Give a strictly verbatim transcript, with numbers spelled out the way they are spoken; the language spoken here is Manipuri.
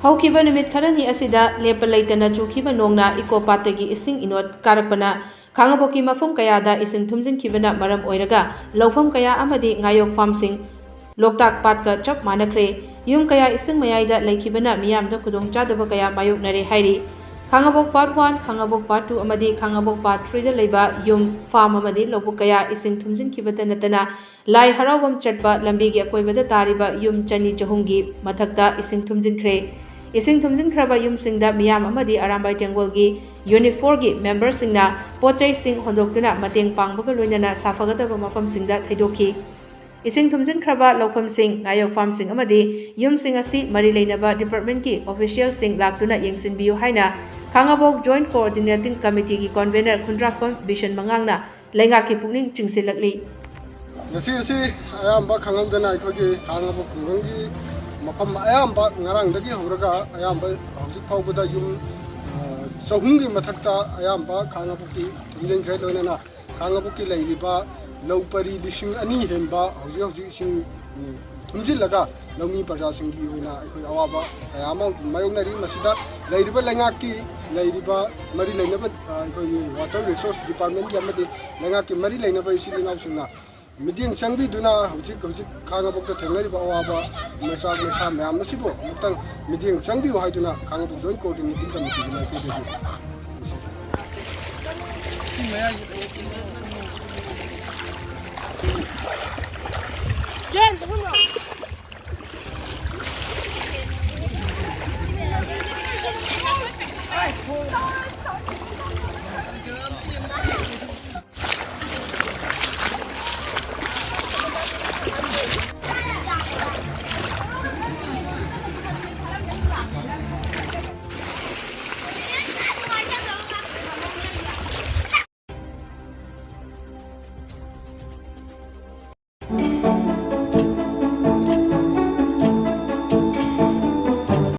ꯍꯧꯈꯤꯕ ꯅꯨꯃꯤꯠ ꯈꯔꯅꯤ ꯑꯁꯤꯗ ꯂꯦꯞꯄ ꯂꯩꯇꯅ ꯆꯨꯈꯤꯕ ꯅꯣꯡꯅ ꯏꯀꯣ ꯄꯥꯠꯇꯒꯤ ꯏꯁꯤꯡ ꯏꯅꯣꯠ ꯀꯥꯔꯛꯄꯅ ꯈꯥꯉꯕꯣꯛꯀꯤ ꯃꯐꯝ ꯀꯌꯥꯗ ꯏꯁꯤꯡ ꯊꯨꯝꯖꯤꯟꯈꯤꯕꯅ ꯃꯔꯝ ꯑꯣꯏꯔꯒ ꯂꯧꯐꯝ ꯀꯌꯥ ꯑꯃꯗꯤ ꯉꯥꯌꯣꯛ ꯐꯥꯝꯁꯤꯡ ꯂꯣꯛꯇꯥꯛ ꯄꯥꯠꯀ ꯆꯞ ꯃꯥꯟꯅꯈ꯭ꯔꯦ꯫ ꯌꯨꯝ ꯀꯌꯥ ꯏꯁꯤꯡ ꯃꯌꯥꯏꯗ ꯂꯩꯈꯤꯕꯅ ꯃꯤꯌꯥꯝꯗ ꯈꯨꯗꯣꯡꯆꯥꯗꯕ ꯀꯌꯥ ꯃꯥꯌꯣꯛꯅꯔꯦ ꯍꯥꯏꯔꯤ꯫ ꯈꯥꯉꯕꯣꯛ ꯄꯥꯔꯠ ꯋꯥꯟ, ꯈꯥꯉꯕꯣꯛ ꯄꯥꯔꯠ ꯇꯨ ꯑꯃꯗꯤ ꯈꯥꯉꯕꯣꯛ ꯄꯥꯔꯠ ꯊ꯭ꯔꯤꯗ ꯂꯩꯕ ꯌꯨꯝ, ꯐꯥꯝ ꯑꯃꯗꯤ ꯂꯧꯕꯨꯛ ꯀꯌꯥ ꯏꯁꯤꯡ ꯊꯨꯝꯖꯤꯟꯈꯤꯕꯇ ꯅꯠꯇꯅ ꯂꯥꯏ ꯍꯔꯥꯎꯐꯝ ꯆꯠꯄ ꯂꯝꯕꯤꯒꯤ ꯑꯀꯣꯏꯕꯗ ꯇꯥꯔꯤꯕ ꯌꯨꯝ ꯆꯅꯤ ꯆꯍꯨꯝꯒꯤ ꯃꯊꯛꯇ ꯏꯁꯤꯡ ꯊꯨꯝꯖꯤꯟꯈ꯭ꯔꯦ꯫ ꯏꯁꯤꯡ ꯊꯨꯝꯖꯤꯟꯈ꯭ꯔꯕ ꯌꯨꯝꯁꯤꯡꯗ ꯃꯤꯌꯥꯝ ꯑꯃꯗꯤ ꯑꯔꯥꯝꯕꯥꯏ ꯇꯦꯡꯒꯣꯜꯒꯤ ꯌꯨꯅꯤꯠ ꯐꯣꯔꯒꯤ ꯃꯦꯝꯕꯔꯁꯤꯡꯅ ꯄꯣꯠ ꯆꯩꯁꯤꯡ ꯍꯣꯟꯗꯣꯛꯇꯨꯅ ꯃꯇꯦꯡ ꯄꯥꯡꯕꯒ ꯂꯣꯏꯅꯅ ꯁꯥꯐꯒꯗꯕ ꯃꯐꯝꯁꯤꯡꯗ ꯊꯩꯗꯣꯛꯈꯤ꯫ ꯏꯁꯤꯡ ꯊꯨꯝꯖꯤꯟꯈ꯭ꯔꯕ ꯂꯧꯐꯝꯁꯤꯡ, ꯉꯥꯌꯣꯛ ꯐꯥꯝꯁꯤꯡ ꯑꯃꯗꯤ ꯌꯨꯝꯁꯤꯡ ꯑꯁꯤ ꯃꯔꯤ ꯂꯩꯅꯕ ꯗꯤꯄꯥꯔꯠꯃꯦꯟꯠꯀꯤ ꯑꯣꯐꯤꯁꯤꯌꯦꯜꯁꯤꯡ ꯂꯥꯛꯇꯨꯅ ꯌꯦꯡꯁꯤꯟꯕꯤꯌꯨ ꯍꯥꯏꯅ ꯈꯥꯉꯕꯣꯛ ꯖꯣꯏꯟꯠ ꯀꯣꯑꯣꯔꯗꯤꯅꯦꯇꯤꯡ ꯀꯃꯤꯇꯤꯒꯤ ꯀꯣꯟꯚꯦꯅꯔ ꯈꯨꯟꯗ꯭ꯔꯥꯛꯄꯝ ꯕꯤꯁꯟ ꯃꯉꯥꯡꯅ ꯂꯩꯉꯥꯛꯀꯤ ꯄꯨꯛꯅꯤꯡ ꯆꯤꯡꯁꯤꯜꯂꯛꯂꯤ꯫ ꯉꯁꯤ ꯑꯁꯤ ꯑꯌꯥꯝꯕ ꯈꯪꯍꯧꯗꯅ ꯑꯩꯈꯣꯏꯒꯤ ꯈꯥꯉꯕꯣꯛ ꯈꯨꯡꯒꯪꯒꯤ ꯃꯐꯝ ꯑꯌꯥꯝꯕ ꯉꯔꯥꯡꯗꯒꯤ ꯍꯧꯔꯒ ꯑꯌꯥꯝꯕ ꯍꯧꯖꯤꯛ ꯐꯥꯎꯕꯗ ꯌꯨꯝ, ꯑ, ꯆꯍꯨꯝꯒꯤ ꯃꯊꯛꯇ ꯑꯌꯥꯝꯕ ꯈꯥꯉꯕꯣꯛꯀꯤ ꯊꯨꯝꯖꯤꯟꯈ꯭ꯔꯦ꯫ ꯂꯣꯏꯅꯅ ꯈꯥꯉꯕꯣꯛꯀꯤ ꯂꯩꯔꯤꯕ ꯂꯧ ꯄꯔꯤ ꯂꯤꯁꯤꯡ ꯑꯅꯤ ꯍꯦꯟꯕ ꯍꯧꯖꯤꯛ ꯍꯧꯖꯤꯛ ꯏꯁꯤꯡ, ꯎꯝ, ꯊꯨꯝꯖꯤꯜꯂꯒ ꯂꯧꯃꯤ ꯄ꯭ꯔꯖꯥꯁꯤꯡꯒꯤ ꯑꯣꯏꯅ ꯑꯩꯈꯣꯏ ꯑꯋꯥꯕ ꯀꯌꯥ ꯑꯃ ꯃꯥꯌꯣꯛꯅꯔꯤ꯫ ꯃꯁꯤꯗ ꯂꯩꯔꯤꯕ ꯂꯩꯉꯥꯛꯀꯤ, ꯂꯩꯔꯤꯕ ꯃꯔꯤ ꯂꯩꯅꯕ, ꯑ, ꯑꯩꯈꯣꯏꯒꯤ ꯋꯥꯇꯔ ꯔꯤꯁꯣꯔꯁ ꯗꯤꯄꯥꯔꯠꯃꯦꯟꯒꯤ ꯑꯃꯗꯤ ꯂꯩꯉꯥꯛꯀꯤ ꯃꯔꯤ ꯂꯩꯅꯕ ꯏꯆꯤꯜ ꯏꯅꯥꯎꯁꯤꯡꯅ ꯃꯤꯠꯌꯦꯡ ꯆꯪꯕꯤꯗꯨꯅ ꯍꯧꯖꯤꯛ ꯍꯧꯖꯤꯛ ꯈꯥꯉꯕꯣꯛꯇ ꯊꯦꯡꯅꯔꯤꯕ ꯑꯋꯥꯕ ꯃꯆꯥ ꯃꯩꯁꯥ ꯃꯌꯥꯝ ꯑꯁꯤꯕꯨ ꯑꯃꯨꯛꯇꯪ ꯃꯤꯠꯌꯦꯡ ꯆꯪꯕꯤꯌꯨ ꯍꯥꯏꯗꯨꯅ ꯈꯥꯉꯕꯣꯛ ꯖꯣꯏꯟꯠ ꯀꯣꯑꯣꯔꯗꯤꯅꯦꯇꯤꯡ ꯀꯃꯤꯇꯤꯒꯤ ꯃꯥꯏꯀꯩꯗꯒꯤ